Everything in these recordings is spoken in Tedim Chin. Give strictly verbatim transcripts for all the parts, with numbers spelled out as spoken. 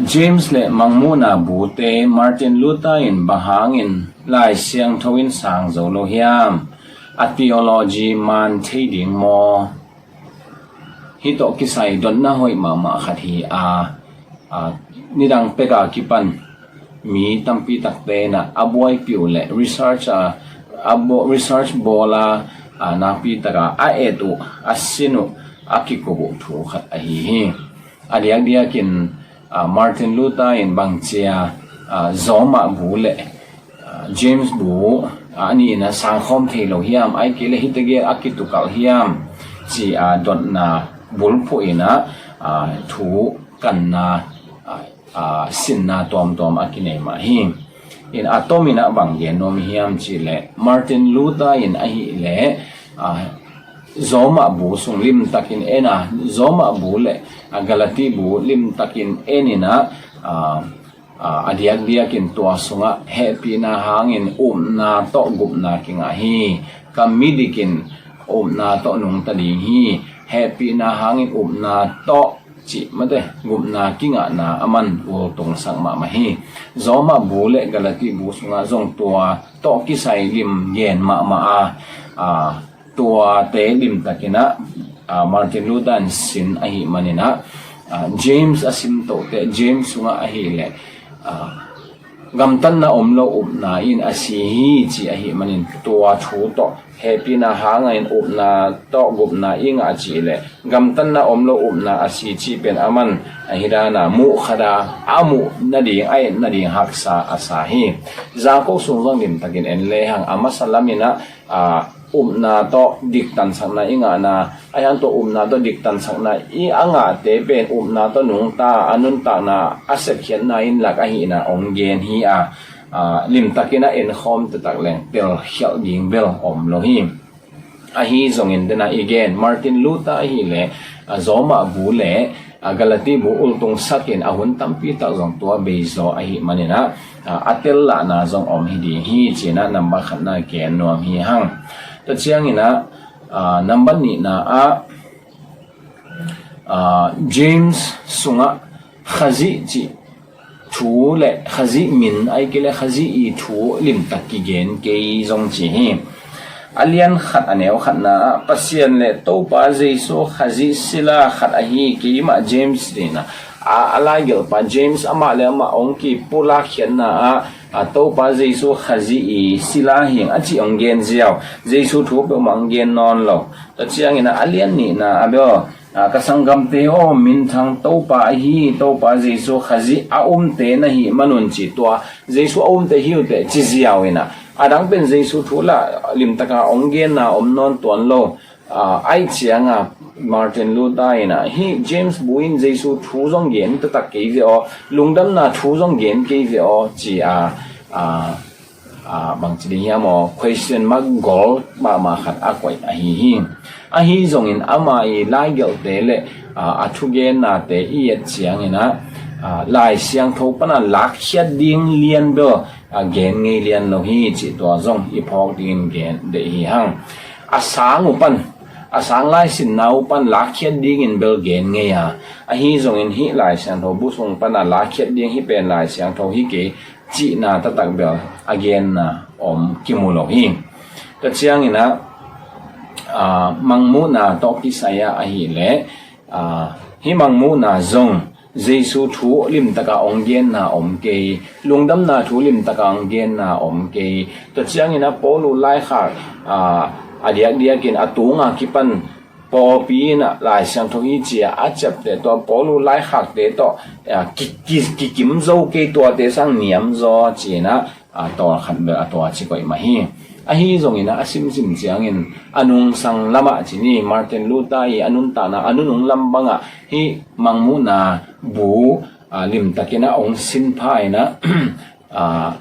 James le Mangmuhna bute Martin Luther in bang hangin Lai Siangtho in sang zo lo hiam? A theology man thei ding maw? Hih tawh kisai dotna hoih mahmah khat hi a, a, nidang peka kipan mi tampi takte in a buaipih uh le research a, a bo-, research bawl a, a, nakpi taka a et uh, a sin uh, a kikup uh thu khat ahi hi. A diakdiakin, a, Martin Luther in bangcia, a, Zawmah bu le, a, James bu, a, a nih in a sangkhawm thei lo hiam, ai kei le hih tegel a kitukalh hiam, ci a dotna bulphuh in a, a, thu kanna, a, a, sinna tuamtuam a kinei mah hi. In a tom in a bang gen nuam hiam cih le Martin Luther in ahih le, a, Zawmah bu sung limtakin en a, Zawmah bu le, a, Galati bu limtakin en in a, a, a, a diakdiakin tua sungah hehpihna hangin upna tawh gupna kingah hi. Ka midikin upna tawh nungta ding hi. Hehpihna hangin upna tawh cih mate, gupna kingahna a man ultungsak mahmah hi. Zawmah bu le Galati bu sungah zong tua tawh kisai lim gen mahmah a, a, tuate limtakin a, a, Martin Luther in sin ahih manin a, a, James a sim tohte, James sungah ahih le, a, gamtatna om lo upna in a si hi ci ahih manin tua thu tawh hehpihna hangin upna tawh gupna i ngah cih le gamtatna om lo upna a si cih pen a man ahi dana muh khat a, a muh nading, a et nading haksa a sa hi. Jakob sung zong limtakin en lehang a masa lamin a, a, upna tawh diktansakna i ngahna, a hiang tawh upna tawh diktansakna i a ngahte pen upna tawh nungta a nuntakna a sepkhiatna in lak ahihna hong gen hi a, a, limtakin a enkhawm taktak leng telkhialh ding bel om lo hi. Ahi zongin dena i gen Martin Luther ahih le, a, Zawmah bu le, a, Galati bu ultungsakin a hun tampi tak zong tua bei zaw ahih manin a, a, a tel lahna zong om hi ding hi ci in a nambat khatna gen nuam hi hang. Tua ciangin a, a, nambat nihna ah, a, James sungah Khazih cih thu le Khazih min ai kei le Khazih i thu limtak kigen kei zong ci hi. A lian khat a neu khatna ah Pasian le Topa Jesu Khazih sila khat ahi keimah James dina a, a laigelhpa James amah le amah hong kipulakkhiatna ah, a, Topa Jesu Khazih i sila hing a cih hong gen ziau. Jesu thu peuhmah hong gen nawn lo. Tua ciangin a, a lian nihna ah bel, a, ka sanggamte aw, minthang Topa ahi, Topa Jesu Khazih a umte na hih manun ci tua, Jesu a umte hi uh teh ci ziau in a, a dang pen Jesu thu lah limtaka hong genna om nawn tuan lo. A, ai cianga Martin Luther in a, hih James bu in Jesu thu zong gen taktak kei ve aw, lungdamna thu zong gen kei ve aw ci a, a, a, bangci ding hiam aw, question mark gol mahmah khat a koih ahi hi. Ahi zongin ama i laigelhte le, a, a thugennate i et ciangin a, a, Lai Siangtho pana lakkhiat ding lian bel, a, gen ngei lian lo hi cih tua zong i phawk dingin gen deih hi hang. A sang uh pan, a sang laisinna uh pan lakkhiat dingin bel gen ngei a, ahi zongin hih Lai Siangtho bu sung pana lakkhiat ding hih pen Lai Siangtho hi kei cihna taktak bel a genna om kimu lo hi. Tua ciangin a, a, Mangmuhna tawh kisai a ahih le, a, hih Mangmuhna zong Jesu thu limtaka hong genna om kei, lungdamna thu limtaka hong genna om kei. Tua ciangin a Paulu laikhak, a, a diakdiakin a tunga kipan pawlpi in a Lai Siangtho hi ci a a ciapteh tua Paulu laikhakte tawh, a, ki, ki, kikim zo kei, tuate sang niam zaw ci in a, a, tawlkhat bel a tua ci koih mah hi. Ahi zongin a, a simsim ciangin a nungsang lamah ci ni, Martin Luther i a nuntakna a nunung lam bangah hih Mangmuhna bu, a, limtakin a hong sin pha in a, a,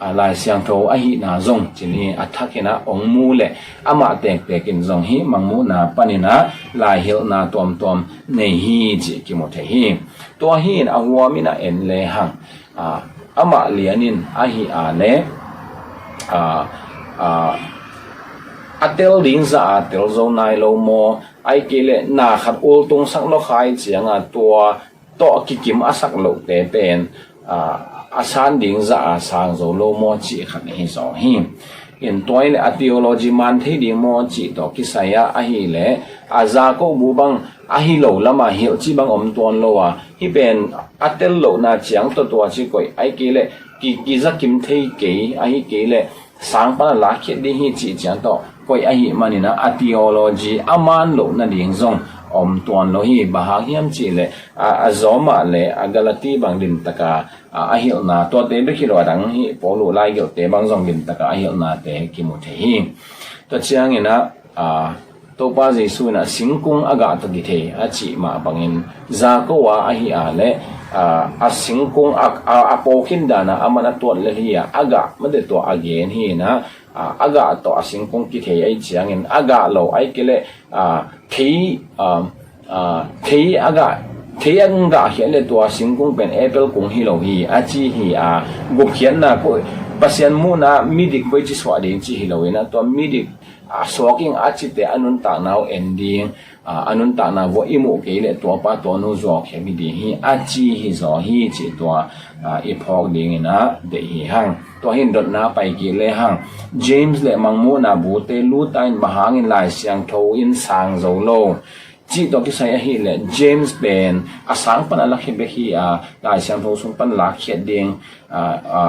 a, Lai Siangtho ahihna zong ci ni, a thakin a hong mu le amah tektekin zong hih Mangmuhna panin a laihilhna tuamtuam nei hi cih kimu thei hi. Tua hi in a huam in a en lehang, a, amah lianin ahi a le, a, a, a tel ding zah a tel zo nai lo maw, ai kei le na khat ultungsak lo khai cianga tua tawh kikim a sak lohte pen, aa, a san ding zah a sang zo lo maw cih khat hi zaw hi. In tua hi leh a theology man thei ding maw cih tawh kisai ah ahih leh, a Jacob bu bang ahi lo lamah hilh cih bang om tuan lo a, hih pen a tel lohna ciang tawh tua ci koih, ahih kei leh ki, kizakim thei kei, ahih kei leh sang pan a lakkhiat ding hi cih ciang tawh koih ahih manin ah a theology a man loh nading zong om tuan lo hi. Bang hang hiam cih leh, a, a Roma le a Galati bang limtak a, a, a hilhna, tuate bek hi lo a dang hi, Paul' laigelhte bang zong limtak a a hilhnate kimu thei hi. Tua ciangin ah, a, Topa Jesuh in ah singkung a gah tawh kithei a cih mah bangin, Jacob a ahih a leh, a, a singkung a, a, a pawlkhin dan a aman a tuat lel hi a, a gah mate tua a gen hi in ah, a, a gah tawh a singkung kithei ahih ciangin, a gah lo ahih kei leh, a, thei, a, a, thei a gah, thei a gah khiat leh tua singkung pen apple kung hi lo hi a ci hi a, gupkhiatna ko, Pasian muhna midik koici suah ding ci hi lo in ah, tua midik a suak ing a cite a nuntakna uh en ding, a, a nuntakna vuah i muh kei leh tuapa tuanu zuau khiam hi ding hi a ci hi zaw hi cih tua, a, i phawk dingin ah deih hi hang. Tua hi in dotna pai kik le hang. James le Mangmuhna bute Luther in bang hangin Lai Siangtho in sang zo lo cih tawh kisai ahih leh, James pen a sang pan a lakkhiat bek hi a, Lai Siangtho sung pan lakkhiat ding, a, a,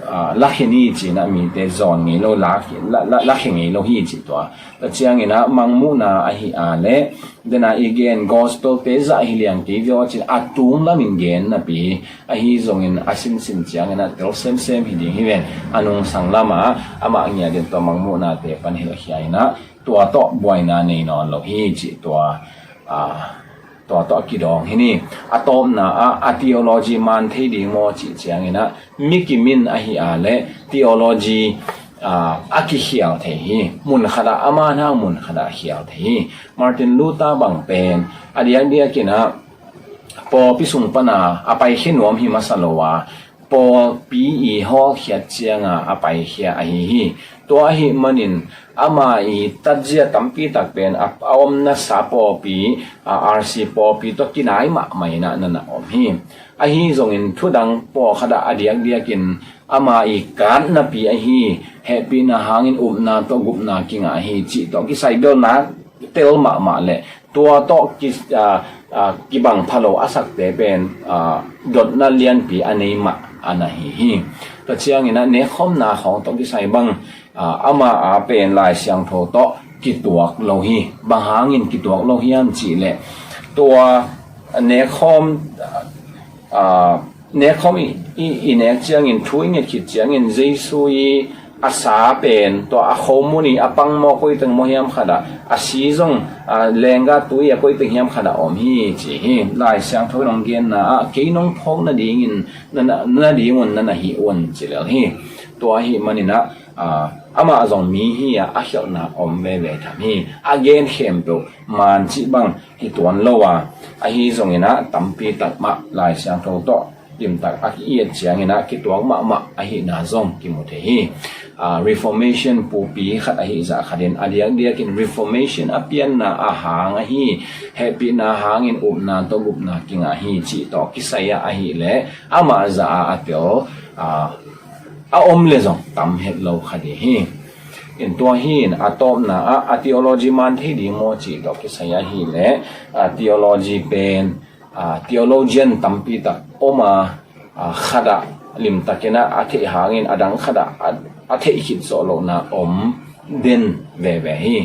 a, lakkhiat ni ci-in ah mite zawn ngei lo, lak, la, la, lakkhiat ngei lo hi cih tua. Tua ciangin ah Mangmuhna ahih a leh, den a i gen gospel-te zah hi liang kei viau a ci-in a tung lamin gen napi, ahi zongin a sinsin ciangin ah tel semsem hi ding hi ven. A nungsang lamah amah ngiat in tua Mangmuhnate pan hilhkhia in ah, tua tawh buaina nei nawn lo hi cih tua, a, tua tawh a kidawng hi ni. A tawpna ah a theology man thei ding maw cih ciangin ah, mi kim in ahih a leh theology, a, a kikhial thei hi. Mun khat ah a man hang mun khat ah a khial thei hi. Martin Luther bang pen a diakdiakin ah pawlpi sung pan a a paikhia nuam hi masa lo a, pawlpi i hawlkhiat cianga a paikhia ahi hi. Tua ahih manin ama i tatzia tampi tak pen a, a omnasa pawlpi, a, R C pawlpi tawh kinai mahmah in ah na na om hi. Ahi zongin thudang pawlkhat ah a diakdiakin ama i katnapi ahi, hehpihna hangin upna tawh gupna kingah hi cih tawh kisai belna tel mahmah leh tua tawh ki, a, a, kibang pha lo a sakte pen, a, dotna lianpi a nei mah a na hi hi. Tua ciangin ah nekkhawmna khawng tawh kisai bang, a, ama a pen Lai Siangtho tawh kituak lo hi. Bang hangin kituak lo hiam cih leh, tua nekkhawm, a, nekkhawm i, i, i nek ciangin, thu i nget khit ciangin, Jesu i a sa pen, tua a khomun i a pang maw, koiteng maw hiam khat ah, a si zong, a, leenggah tui a koiteng hiam khat ah om hi ci hi. Lai Siangtho in hong genna ah, kei nong phawk nadingin, na, na, nadingun na na hi un ci lel hi. Tua ahih manin ah, a, amah zong mi hi a, a khialhna om veve tham hi. A gen khempeuh man cih bang hi tuan lo a, ahi zongin ah tampi tak mah Lai Siangtho tawh limtak a ki-et ciangin ah kituak mahmah ahihna zong kimu thei hi. A, Reformation pupi khat ahih zah khatin a diakdiakin Reformation a pianna a hang ahi, hehpihna hangin upna tawh gupna kingah hi cih tawh kisai ah ahih leh amah zah a a tel, a, a om leh zong tam het lo kha ding hi. In tua hi in a tawpna ah a theology man thei ding maw cih tawh kisai ahih leh, a, theology pen, a, theologian tampi tak om a, a, khat ah limtakin ah a theih hangin a dang khat ah a, a theih khit zawh lohna om den veve hi.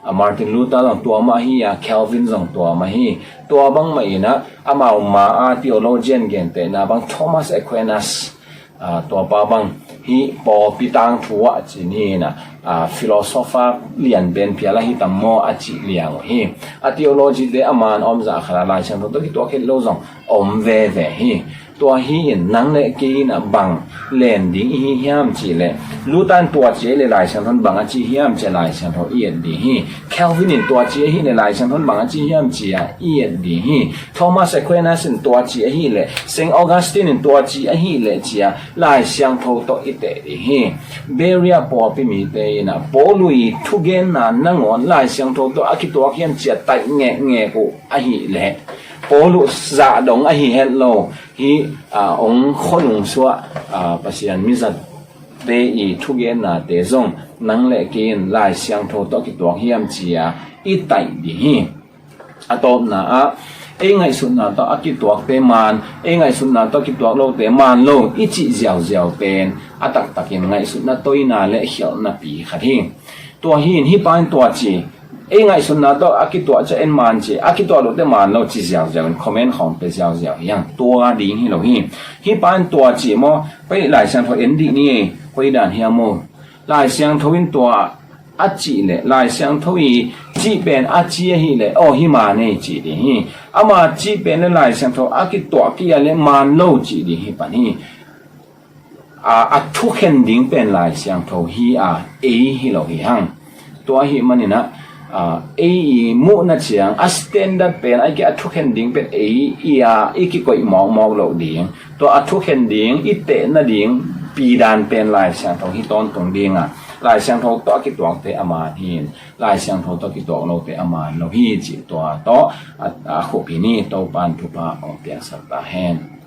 A, Martin Luther zong tua mah hi a, Calvin zong tua mah hi. Tua bangmah in ah amau ma a theologian gentehna bang Thomas Aquinas, a, tuapa bang hih pawlpi tangthu ah ci ni in ah, a, philosopher lian pen phial ahi tam maw a cih liang uh hi. A theology-te a man a om zah khat ah Lai Siangtho tawh kituak het lo zong om veve hi. Tua hi in nang le kei in ah bang len ding i hi hiam cih leh, Luther in tua ci leh Lai Siangtho in bang a ci hiam cih Lai Siangtho i et ding hi. Calvin in tua ci ahih leh Lai Siangtho in bang a ci hiam ci-a i et ding hi. Thomas Aquinas in tua ci ahih leh, Saint Augustine in tua ci ahih leh ci-a Lai Siangtho tawh i teh ding hi. Berea pawlpi mite in ah Paul uh i thugenna nangawn Lai Siangtho tawh a kituak hiam ci-a taih ngekngek uh ahih leh Paul uh zah dong ahi het lo hi. A, ong khonung suah, a, Pasian mizatte i thugennate zong nang le kei in Lai Siangtho tawh a kituak hiam ci-a i taih ding hi. A tawpna ah ei ngaihsutna tawh a kituakte maan, ei ngaihsutna tawh a kituak lote maan lo i cih ziauziau pen a taktakin ngaihsutna toina le khialhna pi khat hi. Tua hi in hih pa in tua ci, ei ngaihsutna tawh a kituak ciang en maan ci, a kituak lote maan lo ci ziauziau in comment khawng pe ziauziau hi hang. Tua ding hi lo hi. Hih pa in tua ci maw, pei Lai Siangtho en dih ni, koi dan hiam maw? Lai Siangtho in tua a cih leh Lai Siangtho i cih pen a ci ahih leh aw hih maan ei ci ding hi. Ama cih pen le Lai Siangtho a kituak kei a leh maan lo ci ding hi pan hi. A, a thukhen ding pen Lai Siangtho hi a, ei hi lo hi hang. Tua ahih manin ah, a, ei i muhna ciang a standard pen a, a thukhen ding pen ei i a, i kikoih mawkmawk loh ding. Tua a thukhen ding, i tehna ding pi dan pen Lai Siangtho hi tawntung ding a, Lai Siangtho tawh a kituakte a maan hi in, Lai Siangtho tawh kituak lote a maan lo hi cih tua tawh a, a khup hi ni. Topa'n thupha hong piaksak ta hen.